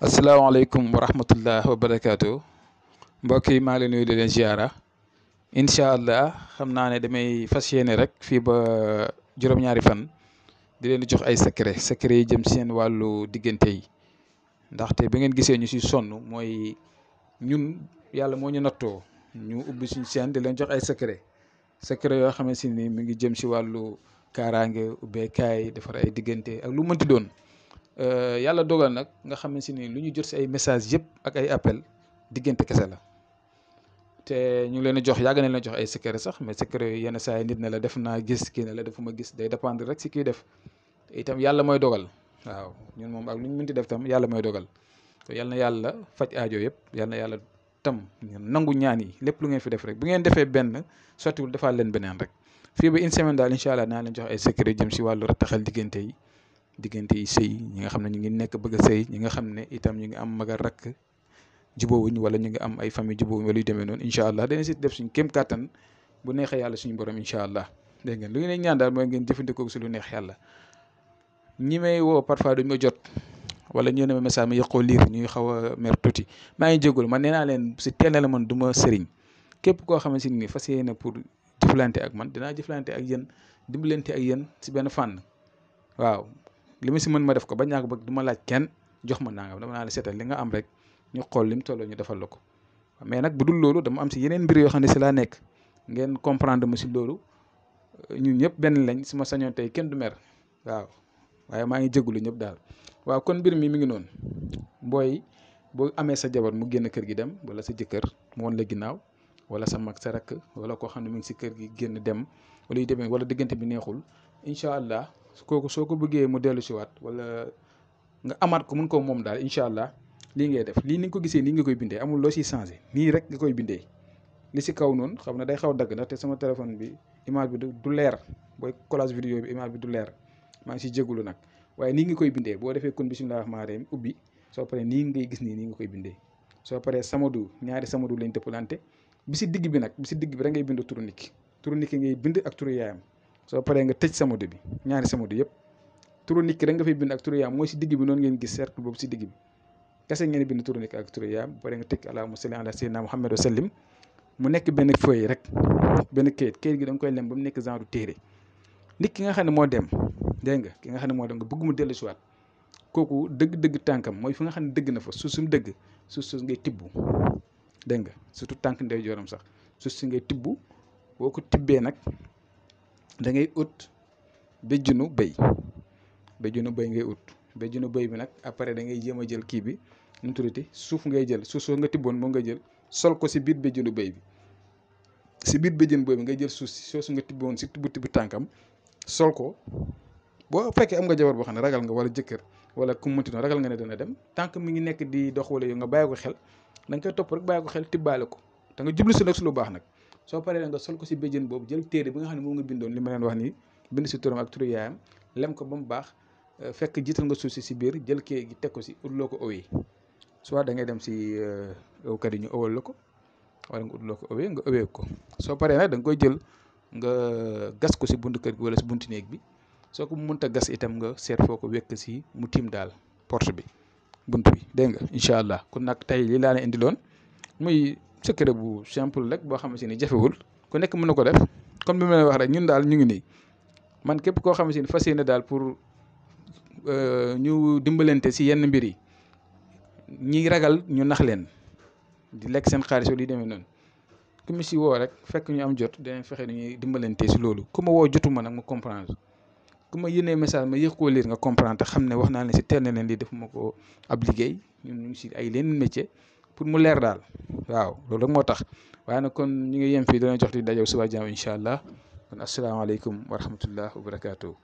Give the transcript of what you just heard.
asalaamaaleykum wa rahmatullah wa barakaatu mbokk yi maa ngi leen nuyu di leen ziara incha allah xam naa ne damay fas yéene rek fii ba juróom-ñaari fan di leen jox ay secret yi jëm seen wàllu diggante yi ndaxte bi ngeen gisee ñu si sonn mooy ñun yàlla moo ñu nattoo ñu ubbi suñu seen di leen jox ay secret yoo xamante ni mi ngi jëm si wàllu kaaraange ubbeekaay defar ay diggante ak lu mënti doon. yàlla dogal nag nga xam ne si ni lu ñu jot si ay message yëpp ak ay appel diggante kese la te ñu leen jox yàgg nañ leen jox ay secret sax mais secret yooyu yenn saa yi nit ne la def naa gis kii ne la defuma gis day dépendre rek si kii def itam yàlla mooy dogal waaw ñun moom ak lu ñu mënti def tam yàlla mooy dogal te yal na yàlla faj aajo yëpp yal na yàlla tam nangu ñaan yi lépp lu ngeen fi def rek bu ngeen defee benn sottiwul defaat leen beneen rek fii ba une semaine daal incha allah naa leen jox ay secret jëm si wàllu rattaxal diggante yi sëy ñi nga xam ne ñu ngi nekk bëgg a sëy ñi nga xam ne itam ñu ngi am maga rakk jubóowuñ wala ñu ngi am ay famille jubóowuñ wala yu demee noonu incha allah dana si def suñ kéem kàttan bu neexee yàlla suñu borom incha allah dégg ngeen lu ngeen ñaan daal mooy ngeen jëfandikoo si lu neex yàlla ñi may woo parfois duñ ma jot wala ñu ne ma message ma yëqoo liir ñuy xaw a mer tuuti maa ngi jégalu man nee naa leen si teel la man du ma sëriñ képp koo xamante ni fas yéene pour jëflante ak man dinaa jëflante ak yéen dimbalante ak yéen si benn fànn waaw li ma si mën ma def ko ba ñàkk bëgg du ma laaj kenn jox ma nangam dama naa la seetal li nga am rek ñu xool lim tolloo ñu defal la ko mais nag bu dul loolu dama am si yeneen mbir yoo xam ne si laa nekk ngeen comprendre ma si loolu ñun ñëpp benn lañ su ma sañoon tey kenn du mer waaw waaye maa ngi jégalu ñëpp daal. waaw kon mbir mi ngi noonu booy boo amee sa jabar mu génn kër gi dem wala sa jëkkër mu won la ginnaaw wala sa mag sa rakk wala koo xam ne mu ngi si kër gi génn dem wala yu demee wala diggante bi neexul incha allah. kooku soo ko bëggee mu dellu si waat wala nga amaat ko mun ko moom daal incha allah lii ngay def lii ni nga ko gisee nii nga koy bindee amul loo siy changé nii rek nga koy bindee li si kaw noonu xam ne day xaw dagg ndax te sama téléphone bi image bi du leer booy collage vidéo bi image bi du leer maa ngi si jégalu nag waaye nii nga koy bindee boo defee kon bisimilah rahmaani rahiim ubbi soo paree nii ngay gis nii nga koy bindee soo paree samadu ñaari samadu lañ dëppalante bi si digg bi nag bi si digg bi rek ngay bind turu nit ki ngay bind ak turu yaayam soo paree nga tëj samadu bi ñaari samadu yëpp turu nit ki rek nga fay bind ak turu yaam mooy si digg bi noonu ngeen gis cercle boobu si digg bi kese ngeen bind turu nit ki ak turu yaam ba pare nga tëj allahumma salli ala sayyidina Muhammad wa sallim mu nekk benn feuille rek benn kayit gi da nga koy lem ba mu nekk genre téere nit ki nga xam ne moo dem dégg nga ki nga xam ne moo dem nga bëgg mu dellu si waat kooku dëgg-dëgg tànkam mooy fi nga xam ne dëgg na fa suuf sum dëgg suuf ngay tibb dégg nga surtout tànk ndey jooram sax suuf si ngay tibb boo ko tibbee nag da ngay ut béjjunu bëy ngay ut béjjunu bëy bi nag après da ngay jéem a jël kii bi nu mu tuddati suuf ngay jël suuf soo nga tibboon moom nga jël sol ko si biir béjjunu bëy bi si biir béjjunu bëy bi ngay jël suuf si soosu nga tibboon si tibb tànkam sol ko boo fekkee am nga jabar boo xam ne ragal nga wala jëkkër wala ku mu mënti noonu ragal nga ne dana dem tànk mi ngi nekk di dox wala yow nga bàyyi ko xel da nga koy topp rek bàyyi ko xel tibbaale ko te nga jublu si nag su lu baax nag soo paree nga sol ko si béjjën boobu jël téere bi nga xam ne moom nga bindoon li ma leen wax nii bind si turam ak turu yaayam lem ko ba mu baax fekk jiital nga suuf si biir jël kii gi teg ko si ut loo ko owee soit da ngay dem si owkat yi ñu owal la ko wala nga ut loo ko owee nga owee ko soo paree nag da nga koy jël nga gas ko si buntu kër gi wala si buntu néeg bi soo ko mënta gas itam nga seet foo ko wekk si mu tiim daal porte bi buntu bi dégg nga incha allah kon nag tey lii laa leen indiloon muy secret bu simple rek boo xamante ni jafewul ku nekk mën na ko def comme bi ma leen wax rek ñun daal ñu ngi nii man képp koo xamante ni fas yéene daal pour ñu dimbalante si yenn mbir yi ñi ragal ñu nax leen di lekk seen xaalis li demee noonu ku mu si woo rek fekk ñu am jot dinañ fexe ñuy dimbalante si loolu ku ma woo jotuma nag ma comprendre ku ma yónnee message ma yéex koo lire nga comprendre te xam ne wax naa leen si teel na leen di def ma ko ab liggéey ñun ñu ngi si ay leneen métier pour mu leer daal waaw loolu rek moo tax waaye nag kon ñu ngi yem fii dana jox di dajew suba jàmm incha allah kon asalaamaaleykum wa rahmatullah wa barakaatu.